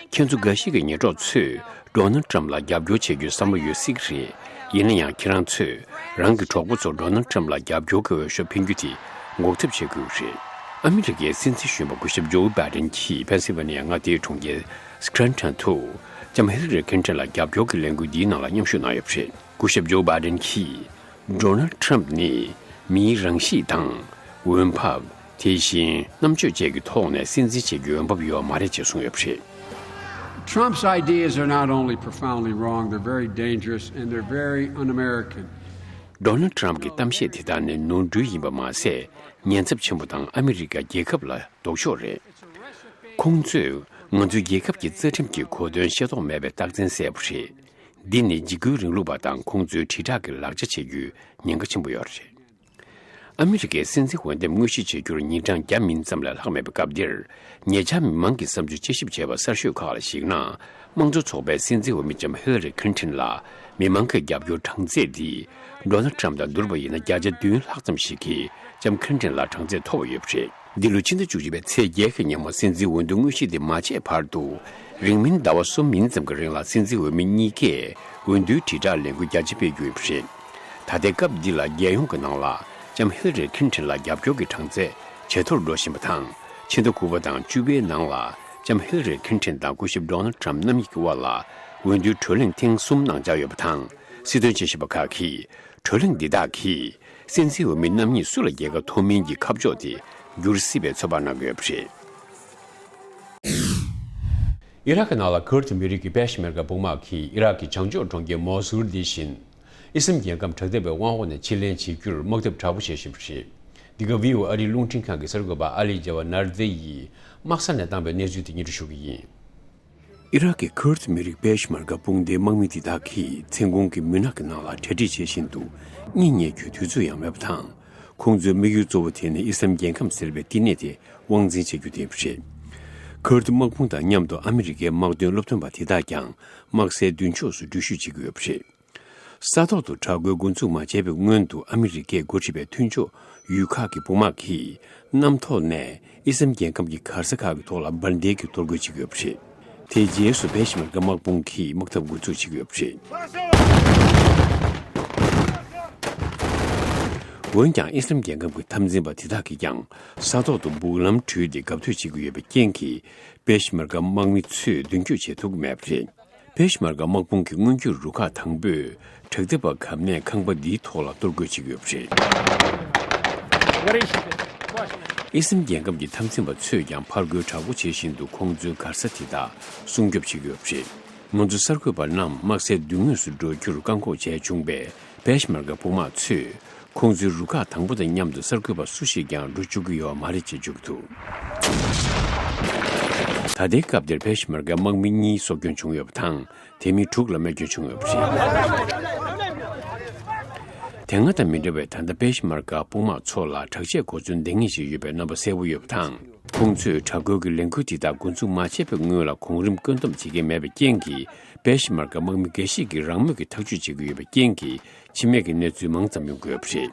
ཁྱེད་ཚོ་འགའ་ཞིག་གི་ཉེ་གྲོགས་ཚོས་ཌོ་ནལ་ཌི་ཊརམ་ལ་རྒྱབ་སྐྱོར་བྱེད་རྒྱུའི་བསམ་བློ་ཡོད་སྲིད་ཀྱི་རེད། ཡིན་ན་ཡང་ཁྱེད་རང་ཚོས་རང་གི་གྲོགས་པོ་ཚོར་ཌོ་ནལ་ཌི་ཊརམ་ལ་རྒྱབ་སྐྱོར་གྱི་འོས་ཤོག་འཕེན་རྒྱུ་དེ་འགོག་ཐབས་བྱེད་དགོས་ཀྱི་རེད། ཨ་མི་རི་ཀའི་སྲིད་འཛིན་གཞོན་པ་སྐུ་ཞབས་ཇོ་བྷའི་ཌེན་གྱིས་པེན་སིལ་ཝེ་ནི་ཡ་མངའ་སྡེའི་གྲོང་ཁྱེར་སི་ཀྲན་ཊོན་དུ་ལྕམ་ཧི་ལ་རི་ཁི་ལིན་ཊོན་ལ་རྒྱབ་སྐྱོར་གྱི་ལས་འགུལ་འདིའི་ནང་ལ་མཉམ་ཞུགས་གནང་ཡོད་པ་རེད། སྐུ་ཞབས་ཇོ་བྷའི་ཌེན་གྱིས་ཌོ་ནལ་ཌི་ཊརམ་ནི་མིའི་རང་གཤིས་དང་འོས་འབབ། དེ་བཞིན་རྣམ་དཔྱོད་བཅས་ཀྱི་ཐོག་ནས་སྲིད་འཛིན་བྱེད་རྒྱུའི་འོས་འབབ་ཡོད་མ་རེད་ཅེས་གསུངས་ཡོད་པ་རེད། Trump's ideas are not only profoundly wrong, they're very dangerous and they're very un-American. ཌོ་ནལ་ཌི་ཊརམ་གྱི་གཏམ་བཤད་དེ་དག་ནི་ནོར་འཁྲུལ་ཡིན་པ་མ་ཟད། ཉེན་ཚབས་ཆེན་པོ་དང་ཨ་མི་རི་ཀ་རྒྱལ་ཁབ་ལ་ལྡོག་ཕྱོགས་རེད། ཁོང་ཚོས་ང་ཚོའི་རྒྱལ་ཁབ་ཀྱི་རྩ་ཁྲིམས་ཀྱི་གོ་དོན་ཤེས་རྟོགས་མེད་པའི་རྟགས་མཚན་གསལ་པོ་རེད། འདི་ནི་འཇིགས་སྐུལ་རིང་ལུགས་པ་དང་ཁོང་ཚོའི་དྲིལ་བསྒྲགས་ཀྱི་ལག་ཆ་བྱེད་རྒྱུའི་ཉེན་ཁ་ཆེན་པོ་ཡོད་རེད། ཨ་མི་རི་ཀའི་སྲིད་འཛིན་འོས་འདེམས་དངོས་གཞི་བྱེད་རྒྱུར་ཉིན་གྲངས་བརྒྱ་མིན་ཙམ་ལས་ལྷག་མེད་པའི་སྐབས་འདིར། ཉེ་ཆར་མི་མང་གི་བསམ་ཚུལ་དཔྱད་ཞིབ་བྱས་པ་གསར་ཤོས་ཁག་ལ་གཞིགས་ན། དམངས་གཙོ་ཚོགས་པའི་སྲིད་འཛིན་འོས་མི་ལྕམ་ཧི་ལ་རི་ཁི་ལིན་ཊོན་ལ་མི་མང་གི་རྒྱབ་སྐྱོར་གྲངས་ཚད་འདི་ཌོ་ནལ་ཌི་ཊརམ་དང་བསྡུར་བ་ཡིན་ན་བརྒྱ་ཆ་བདུན་ལྷག་ཙམ་ཞིག་གིས་ལྕམ་ཁི་ལིན་ཊོན་ལ་གྲངས་ཚད་མཐོ་བ་ཡོད་པ་རེད། འདི་ལོ་ཕྱི་ཟླ་བཅུ་གཅིག་པའི་ཚེས་བརྒྱད་ཀྱི་ཉིན་མོ་སྲིད་འཛིན་འོས་བསྡུ་དངོས་གཞི་འདི་མ་ཆད་བར་དུ་རིང་མིན་ཟླ་བ་གསུམ་ཡིན་ཙམ་གྱི་རིང་ལ་སྲིད་འཛིན་འོས་མི་གཉིས་ཀས་འོས་བསྡུའི་དྲིལ་བསྒྲགས་ལས་འགུལ་རྒྱ་ཆེ་སྤེལ་རྒྱུ་ཡིན་པ་རེད། ད་ལྟའི་སྐབས་འདི་ལ་རྒྱལ་ཡོངས་ཀྱི་ནང་ལ་ལྕམ་ཧི་ལ་རི་ཁི་ལིན་ཊོན་ལ་རྒྱབ་སྐྱོར་གྱི་གྲངས་ཚད་ཇེ་མཐོར་འགྲོ་བཞིན་པ་དང་། ཕྱི་ཟླ་དགུ་པ་དང་བཅུ་པའི་ནང་ལ་ ལྕམ་ཧི་ལ་རི་ཁིན་ཊོན་དང་སྐུ་ཞབས་ཌོ་ནལ་ཊམ་རྣམ་གཉིས་ཀྱི་དབར་ལ་འོས་བསྡུའི་གྲོས་གླེང་ཐེངས་གསུམ་གནང་འཆར་ཡོད་པ་དང་། སྲིད་དོན་དཔྱད་ཞིབ་པ་ཁག་གིས་གྲོས་གླེང་འདི་དག་གིས་སྲིད་འཛིན་འོས་མི་རྣམ་གཉིས་སུ་ལ་རྒྱལ་ཁ་ཐོབ་མིན་གྱི་ཁ་ཕྱོགས་དེ་འགྱུར་སྲིད་པའི་ཚོད་དཔག་གནང་གི་ཡོད་པ་རེད། ཨི་རག་གི་ནང་ལ་ཁུར་དུ་མི་རིགས་ཀྱི་པེ་ཤ་མེར་ག་དཔུང་དམག་གིས་ཨི་རག་གི་བྱང་ཕྱོགས་གྲོང་ཁྱེར་མོ་སུར་འདི་བཞིན་ཨི་སི་རལ་རྒྱལ་ཁམས་དྲག་འཐབ་པའི་དབང་འོག་ནས་ཕྱིར་ལེན་བྱེད་རྒྱུར་དམག་འཐབ་དྲག་པོ་བྱེད་བཞིན་པ་རེད། འདི་ག་ཝི་ཨོ་ཨ་རིའི་རླུང་འཕྲིན་ཁང་གི་གསར་འགོད་པ་ཨ་ལི་ཇ་ཝ་ནར་ཛེ་ཡིས་དམག་ས་ནས་བཏང་པའི་གནས་ཚུལ་དེ་སྙན་སྒྲོན་ཞུ་གི་ཡིན། ཨི་རག་གི་ཁུར་དུ་མི་རིགས་པེ་ཤ་མེར་ག་དཔུང་སྡེའི་དམག་མི་འདི་དག་གིས་མཚན་གུང་གི་མུན་ནག་གི་ནང་ལ་གྲ་སྒྲིག་བྱེད་བཞིན་དུ་གཉིད་ཉལ་རྒྱུའི་དུས་ཚོད་ཡང་མེད་པ་དང་། ཁོང་ཚོའི་དམིགས་ཡུལ་གཙོ་བོ་དེ་ནི་ཨི་སི་རལ་རྒྱལ་ཁམས་ཟེར་བའི་བསྟི་གནས་དེ་དབང་འཛིན་བྱེད་རྒྱུ་དེ་ཡིན་པ་རེད། ཁུར་དུ་དམག་དཔུང་དང་མཉམ་དུ་ཨ་མི་རི་ཀའི་དམག་དོན་སློབ་སྟོན་པ་དེ་དག་ཀྱང་དམག་སའི་མདུན་ཕྱོགས་སུ་འགྲུལ་བཞུད་བྱེད་ཀྱི་ཡོད་པ་རེད། ས་ཐོག་ཏུ་དྲག་རྒོལ་འགོ་འཛུགས་མ་བྱས་པའི་སྔོན་དུ་ཨ་མི་རི་ཀས་འགོ་ཁྲིད་པའི་མཐུན་ཕྱོགས་ཡུལ་ཁག་གི་དཔུང་དམག་གིས་གནམ་ཐོག་ནས་ཨི་སི་རལ་རྒྱལ་ཁམས་ཀྱི་གར་ས་ཁག་གི་ཐོག་ལ་འབར་མདེལ་གྱིས་གཏོར་རྒོལ་བྱེད་ཀྱི་ཡོད་པ་རེད། དེའི་རྗེས་སུ་པེ་ཤ་མེར་ག་དམག་དཔུང་གིས་དམག་འཐབ་འགོ་འཛུགས་བྱེད་ཀྱི་ཡོད་པ་རེད། འོན་ཀྱང་ཨི་སི་རལ་རྒྱལ་ཁབ་ཀྱི་འཐབ་འཛིང་པ་དེ་དག་གིས་ཀྱང་ས་ཐོག་ཏུ་སྦུག་ལམ་བྲུས་ཏེ་འགབ་ཐོད་བྱེད་ཀྱི་ཡོད་པའི་རྐྱེན་གྱིས་པེ་ཤ་མེར་ག་དམག་མི་ཚོས་མདུན་སྐྱོད་བྱེད་ཐུབ་ཀྱི་མེད་པ་རེད། པེ་ཤ་མེར་ག་དམག་དཔུང་གི་སྔོན་སྐྱོད་རུ་ཁག་དང་པོས་དྲག་འཐབ་པ་གབ་ནས་ཁང་པ་འདིའི་ཐོག་ལ་གཏོར་རྒོལ་བྱེད་ཀྱི་ཡོད་པ་རེད། ཨི་སི་རལ་རྒྱལ་ཁབ་ཀྱི་འཐབ་འཛིང་པ་ཚོས་ཀྱང་ཕར་རྒོལ་དྲག་པོ་བྱེད་བཞིན་དུ་ཁོང་ཚོའི་གར་ས་དེ་དག་སྲུང་སྐྱོབ་བྱེད་ཀྱི་ཡོད་པ་རེད། ང་ཚོའི་གསར་འགོད་པ་རྣམས་དམག་སའི་མདུན་ངོས་སུ་འགྲོ་རྒྱུར་བཀག་འགོག་བྱས་བྱུང་བས། པེ་ཤ་མེར་ག་དཔུང་དམག་ཚོས་ཁོང་ཚོའི་རུ་ཁག་དང་པོ་དང་མཉམ་དུ་གསར་འགོད་པ་སུ་ཞིག་ཀྱང་འགྲོ་བཅུག་གི་ཡོད་མ་རེད་ཅེས་བརྗོད་ཀྱི་འདུག་ད་ལྟའི་སྐབས་འདིར་པེ་ཤ་མེར་གའི་དམག་མི་གཉིས་སྲོག་སྐྱོན་བྱུང་ཡོད་པ་དང་། དེ་མིན་དྲུག་ལ་རྨས་སྐྱོན་བྱུང་ཡོད་པ་རེད། དེ་སྔ་དང་མི་འདྲ་བའི་ད་ལྟ་པེ་ཤ་མེར་ག་དཔུང་དམག་ཚོ་ལ་དྲག་ཆས་གོ་མཚོན་ལྡང་ངེས་ཤིག་ཡོད་པའི་རྣམ་པ་གསལ་པོ་ཡོད་པ་དང་། ཁོང་ཚོས་དྲག་རྒོལ་གྱི་ལས་འགུལ་དེ་དག་འགོ་འཛུགས་མ་བྱས་པའི་སྔོན་ལ་གོང་རིམ་བཀོད་འདོམས་བྱེད་མཁན་མེད་པའི་རྐྱེན་གྱིས། པེ་ཤ་མེར་ག་དམག་མི་འགའ་ཞིག་གིས་རང་མོས་ཀྱིས་ཐག་གཅོད་བྱེད་ཀྱི་ཡོད་པའི་རྐྱེན་གྱིས། འཆི་རྨས་ཀྱི་གནས་ཚུལ་མང་ཙམ་ཡོང་གི་ཡོད་པ་རེད།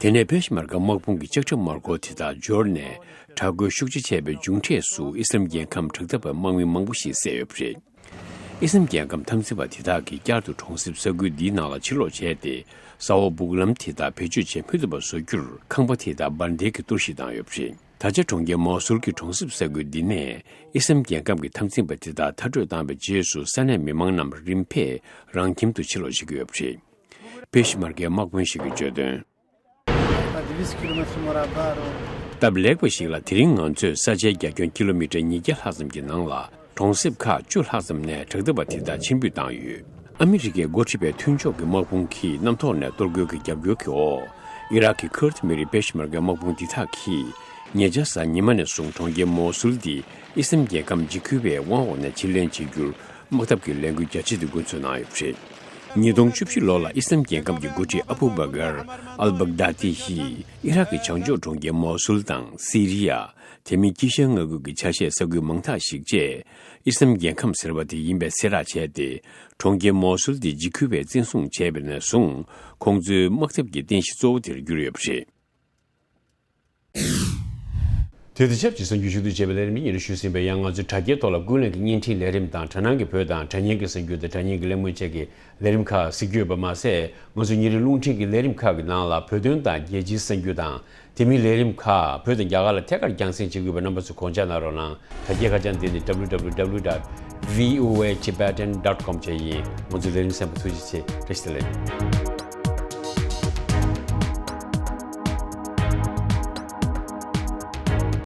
དེ་ནས་པེ་ཤ་མེར་ག་དམག་དཔུང་གི་ལྕགས་ཁྲབ་དམག་འཁོར་དེ་དག་འབྱོར་ནས། དྲག་རྒོལ་ཤུགས་ཆེ་བྱས་པའི་མཇུག་འབྲས་སུ་ཨི་སི་རལ་རྒྱལ་ཁམས་དྲག་འཐབ་པའི་དམག་མི་མང་པོ་ཞིག་བསད་ཡོད་པ་རེད། ཨི་སི་རལ་རྒྱལ་ཁམས་འཐབ་འཛིང་པ་དེ་དག་གིས་བསྐྱར་དུ་གྲོང་གསེབ་ས་ཁུལ་འདིའི་ནང་ལ་ཕྱིར་ལོག་བྱས་ཏེ། ས་འོག་སྦུག་ལམ་དེ་དག་བེད་སྤྱོད་བྱེད་མི་ཐུབ་པ་བཟོ་རྒྱུར་ཁང་པ་དེ་དག་འབར་མདེལ་གྱིས་གཏོར་བཤིག་བཏང་ཡོད་པ་རེད། ད་ཆ་གྲོང་ཁྱེར་མོ་སུལ་གྱི་གྲོང་གསེབ་ས་ཁུལ་འདི་ནས་ཨི་སི་རལ་རྒྱལ་ཁབ་ཀྱི་འཐབ་འཛིང་པ་དེ་དག་མཐར་སྐྲོད་བཏང་བའི་རྗེས་སུ་ས་གནས་མི་མང་རྣམས་རིམ་བས་རང་ཁྱིམ་དུ་ཕྱིར་ལོག་བྱེད་ཀྱི་ཡོད་པ་རེད། པེ་ཤ་མེར་གའི་དམག་དཔོན་ཞིག་གིས་བརྗོད་དོན། སྟབས་ལེགས་པ་ཞིག་ལ་དེ་རིང་ང་ཚོས་ས་ཆའི་རྒྱ་ཁྱོན་ཀི་ལོ་མི་ཊར་ཉིས་བརྒྱ་ལྷག་ཙམ་གྱི་ནང་ལ། གྲོང་གསེབ་ཁག་བཅུ་ལྷག་ཙམ་ནས་དྲག་འཐབ་པ་དེ་དག་ཕྱིར་འབུད་བཏང་ཡོད། ཨ་མི་རི་ཀས་འགོ་ཁྲིད་པའི་མཐུན་ཕྱོགས་ཀྱི་དམག་དཔུང་གིས་གནམ་ཐོག་ནས་གཏོར་རྒོལ་གྱི་རྒྱབ་སྐྱོར་གྱི་འོག་ཨི་རག་གི་ཁུར་དུ་མི་རིགས་པེ་ཤ་མེར་གའི་དམག་དཔུང་འདི་དག་གིས། ཉེ་ཆར་གཟའ་ཉི་མ་ནས་བཟུང་གྲོང་ཁྱེར་མོ་སུལ་འདི་ཨི་སི་རལ་རྒྱལ་ཁམས་འཇིགས་སྐུལ་བའི་དབང་འོག་ནས་ཕྱིར་ལེན་བྱེད་རྒྱུར་དམག་འཐབ་ཀྱི་ལས་འགུལ་རྒྱ་ཆེ་དེ་འགོ་འཛུགས་གནང་ཡོད་པ་རེད། ཉིས་སྟོང་བཅུ་བཞི་ལོ་ལ་ཨི་སི་རལ་རྒྱལ་ཁབ་ཀྱི་འགོ་ཁྲིད་ཨ་བུ་བ་ཀར་ཨལ་བག་དཱ་ཏི་ཡིས་ཨི་རག་གི་བྱང་ཕྱོགས་གྲོང་ཁྱེར་མོ་སུལ་དང་སི་རི་ཡ། དེ་མིན་དཀྱིལ་ཤར་མངའ་ཁུལ་གྱི་ཆ་ཤས་ས་ཁུལ་མང་དག་ཞིག་བཅས་ཨི་སི་རལ་རྒྱལ་ཁམས་ཟེར་བ་དེ་ཡིན་པའི་གསལ་བསྒྲགས་བྱས་ཏེ། གྲོང་ཁྱེར་མོ་སུལ་དེ་འཇིགས་སྐུལ་བས་བཙན་བཟུང་བྱས་པ་ནས་བཟུང་ཁོང་ཚོའི་དམག་འཐབ་ཀྱི་རྟེན་གཞི་གཙོ་བོ་དེར་གྱུར་ཡོད་པ་རེད། དེ་དང་ཆབས་ཅིག་གསར་འགྱུར་ཞུ་གཏུག་བྱས་པའི་ལས་རིམ་སྙན་སྒྲོན་ཞུས་ཟིན་པས། ཡང་ང་ཚོའི་དྲ་རྒྱའི་ཐོག་ལ་ཀུན་གླེང་གི་བརྙན་འཕྲིན་ལས་རིམ་དང་དྲ་སྣང་གི་བོད་དང་དྲ་བརྙན་གྱི་གསར་འགྱུར་དང་དྲ་བརྙན་གྱི་གླེང་མོལ་བཅས་ཀྱི་ལས་རིམ་ཁག་གཟིགས་རྒྱུ་ཡོད་པ་མ་ཟད། ང་ཚོ་ཉིན་རེའི་རླུང་འཕྲིན་གྱི་ལས་རིམ་ཁག་གི་ནང་ལ་བོད་དོན་དང་རྒྱལ་སྤྱིའི་གསར་འགྱུར་དང་། དེ་མིན་ལས་རིམ་ཁག་བོད་དང་རྒྱ་གར་ལ་ཐད་ཀར་རྒྱང་སྲིང་བྱེད་དགོས་པའི་རྣམ་པ་ཚོ་དགོངས་འཇགས་གནང་རོགས་གནང་། དྲ་རྒྱའི་ཁ་བྱང་འདི་ནི་W W W dot V O A Tibetan dot com བཅས་ཡིན། ང་ཚོའི་ལས་རིམ་གསན་པར་ཐུགས་རྗེ་ཆེ། བཀྲ་ཤིས་བདེ་ལེགས།